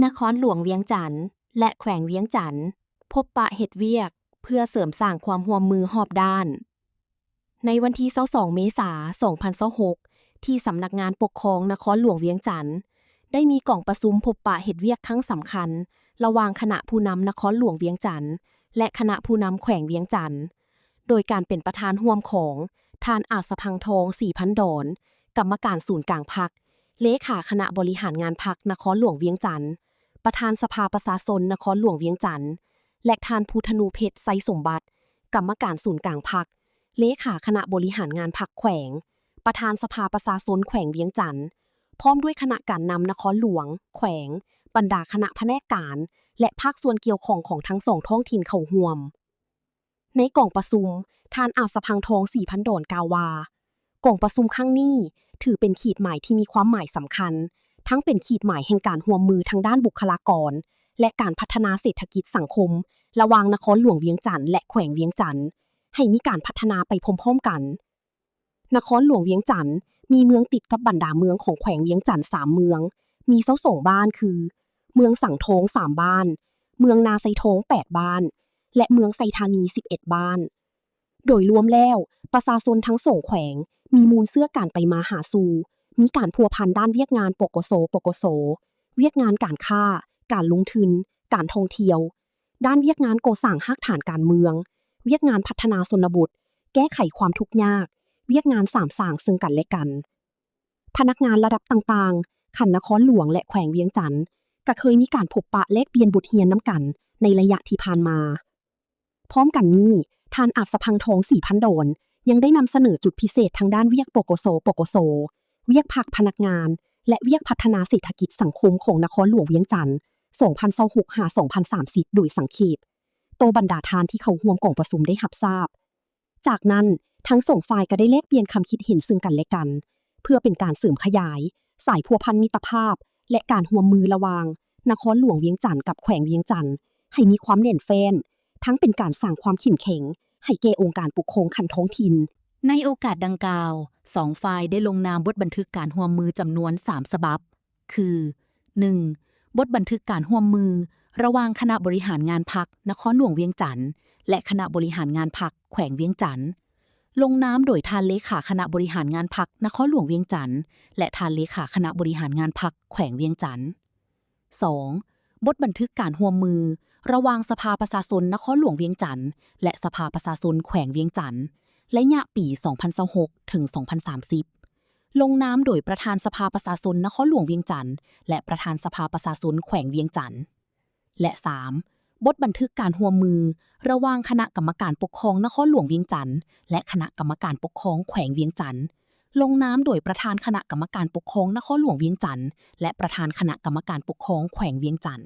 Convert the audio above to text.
ນະຄອນຫຼວງວຽງຈັນ ແລະ ແຂວງວຽງຈັນ ພົບປະເຮັດວຽກເພື່ອເສີມສ້າງຄວາມຮ່ວມມືຮອບດ້ານ. ໃນວັນທີຊາວສອງເມສາ ສອງພັນຊາວຫົກ ທີ່ສຳນັກງານປົກຄອງນະຄອນຫຼວງວຽງຈັນ ໄດ້ມີກອງປະຊຸມພົບປະເຮັດວຽກຄັ້ງສຳຄັນ ລະຫວ່າງຄະນະຜູ້ນຳນະຄອນຫຼວງວຽງຈັນ ແລະ ຄະນະຜູ້ນຳແຂວງວຽງຈັນ ໂດຍການເປັນປະທານຮ່ວມຂອງ ທ່ານ ອາດສະພັງທອງ ສີພັນດອນ ກຳມະການສູນກາງພັກ, ເລຂາຄະນະບໍລິຫານງານພັກນະຄອນຫຼວງວຽງຈັນ, ປະທານສະພາປະຊາຊົນນະຄອນຫຼວງວຽງຈັນ ແລະ ທ່ານ ພູທະນູເພັດ ໄຊສົມບັດ ກຳມະການສູນກາງພັກ, ເລຂາຄະນະບໍລິຫານງານພັກແຂວງ, ປະທານສະພາປະຊາຊົນແຂວງວຽງຈັນ, ພ້ອມດ້ວຍຄະນະການນຳນະຄອນຫຼວງ, ແຂວງ, ບັນດາຄະນະພະແນກການ ແລະ ພາກສ່ວນກ່ຽວຂ້ອງຂອງທັງສອງທ້ອງຖິ່ນເຂົ້າຮ່ວມ. ໃນກອງປະຊຸມ, ທ່ານ ອາດສະພັງທອງ ສີພັນດອນ ກ່າວວ່າ, ກອງປະຊຸມຄັ້ງນີ້ຖືເປັນຂີດໝາຍທີ່ມີຄວາມໝາຍສຳຄັນ, ທັງເປັນຂີດໝາຍແຫ່ງການຮ່ວມມືທາງດ້ານບຸກຄະລາກອນ ແລະ ການພັດທະນາເສດຖະກິດສັງຄົມ ລະຫວ່າງນະຄອນຫຼວງວຽງຈັນ ແລະ ແຂວງວຽງຈັນ ໃຫ້ມີການພັດທະນາໄປພ້ອມໆກັນ. ນະຄອນຫຼວງວຽງຈັນ ມີເມືອງຕິດກັບບັນດາເມືອງຂອງແຂວງວຽງຈັນສາມເມືອງ, ມີຊາວສອງບ້ານ ຄື ເມືອງສັງທອງສາມບ້ານ, ເມືອງນາໄຊທອງແປດບ້ານ ແລະ ເມືອງໄຊທານີສິບເອັດບ້ານ. ໂດຍລວມແລ້ວ, ປະຊາຊົນທັງສອງແຂວງມີມູນເຊື້ອການໄປມາຫາສູ່, ມີການພົວພັນດ້ານວຽກງານ ປກສ, ປກສ, ວຽກງານການຄ້າ, ການລົງທຶນ, ການທ່ອງທ່ຽວ, ດ້ານວຽກງານກໍ່ສ້າງຮາກຖານການເມືອງ, ວຽກງານພັດທະນາຊົນນະບົດ, ແກ້ໄຂຄວາມທຸກຍາກ, ວຽກງານສາມສ້າງເຊິ່ງກັນ ແລະ ກັນ. ພະນັກງານລະດັບຕ່າງໆ ຂັ້ນນະຄອນຫຼວງ ແລະ ແຂວງວຽງຈັນ ກະເຄີຍມີການພົບປະແລກປ່ຽນບົດຮຽນນຳກັນໃນໄລຍະທີ່ຜ່ານມາ. ພ້ອມກັນນີ້, ທ່ານ ອາດສະພັງທອງ ສີພັນດອນ ຍັງໄດ້ນຳສະເໜີຈຸດພິເສດທາງດ້ານວຽກ ປກສ, ປກສ, ວຽກພັກພະນັກງານ ແລະ ວຽກພັດທະນາເສດຖະກິດສັງຄົມຂອງນະຄອນຫຼວງວຽງຈັນ ສອງພັນຊາວຫົກ ຫາ ສອງພັນສາມສິບ ໂດຍສັງເຂບ ຕໍ່ບັນດາທ່ານທີ່ເຂົ້າຮ່ວມກອງປະຊຸມໄດ້ຮັບຊາບ. ຈາກນັ້ນ, ທັງສອງຝ່າຍກໍໄດ້ແລກປ່ຽນຄຳຄິດເຫັນເຊິ່ງກັນ ແລະ ກັນ ເພື່ອເປັນການເສີມຂະຫຍາຍສາຍພົວພັນມິດຕະພາບ ແລະ ການຮ່ວມມືລະຫວ່າງນະຄອນຫຼວງວຽງຈັນກັບແຂວງວຽງຈັນ ໃຫ້ມີຄວາມແໜ້ນແຟ້ນ, ທັງເປັນການສ້າງຄວາມເຂັ້ມແຂງໃຫ້ແກ່ອົງການປົກຄອງຂັ້ນທ້ອງຖິ່ນ. ໃນໂອກາດດັ່ງກ່າວ, ສອງຝ່າຍໄດ້ລົງນາມບົດບັນທຶກການຮ່ວມມືຈຳນວນສາມສະບັບ ຄື ໜຶ່ງ ບົດບັນທຶກການຮ່ວມມືລະຫວ່າງຄະນະບໍລິຫານງານພັກນະຄອນຫຼວງວຽງຈັນ ແລະ ຄະນະບໍລິຫານງານພັກແຂວງວຽງຈັນ, ລົງນາມໂດຍທ່ານເລຂາຄະນະບໍລິຫານງານພັກນະຄອນຫຼວງວຽງຈັນ ແລະ ທ່ານເລຂາຄະນະບໍລິຫານງານພັກແຂວງວຽງຈັນ. ສອງ ບົດບັນທຶກການຮ່ວມມືລະຫວ່າງສະພາປະຊາຊົນນະຄອນຫຼວງວຽງຈັນ ແລະ ສະພາປະຊາຊົນແຂວງວຽງຈັນ ໄລຍະປີສອງພັນຊາວຫົກ ເຖິງ ສອງພັນສາມສິບ ລົງນາມໂດຍປະທານສະພາປະຊາຊົນນະຄອນຫຼວງວຽງຈັນ ແລະ ປະທານສະພາປະຊາຊົນແຂວງວຽງຈັນ ແລະ ສາມ ບົດບັນທຶກການຮ່ວມມືລະຫວ່າງຄະນະກຳມະການປົກຄອງນະຄອນຫຼວງວຽງຈັນ ແລະ ຄະນະກຳມະການປົກຄອງແຂວງວຽງຈັນ ລົງນາມໂດຍປະທານຄະນະກຳມະການປົກຄອງນະຄອນຫຼວງວຽງຈັນ ແລະ ປະທານຄະນະກຳມະການປົກຄອງແຂວງວຽງຈັນ.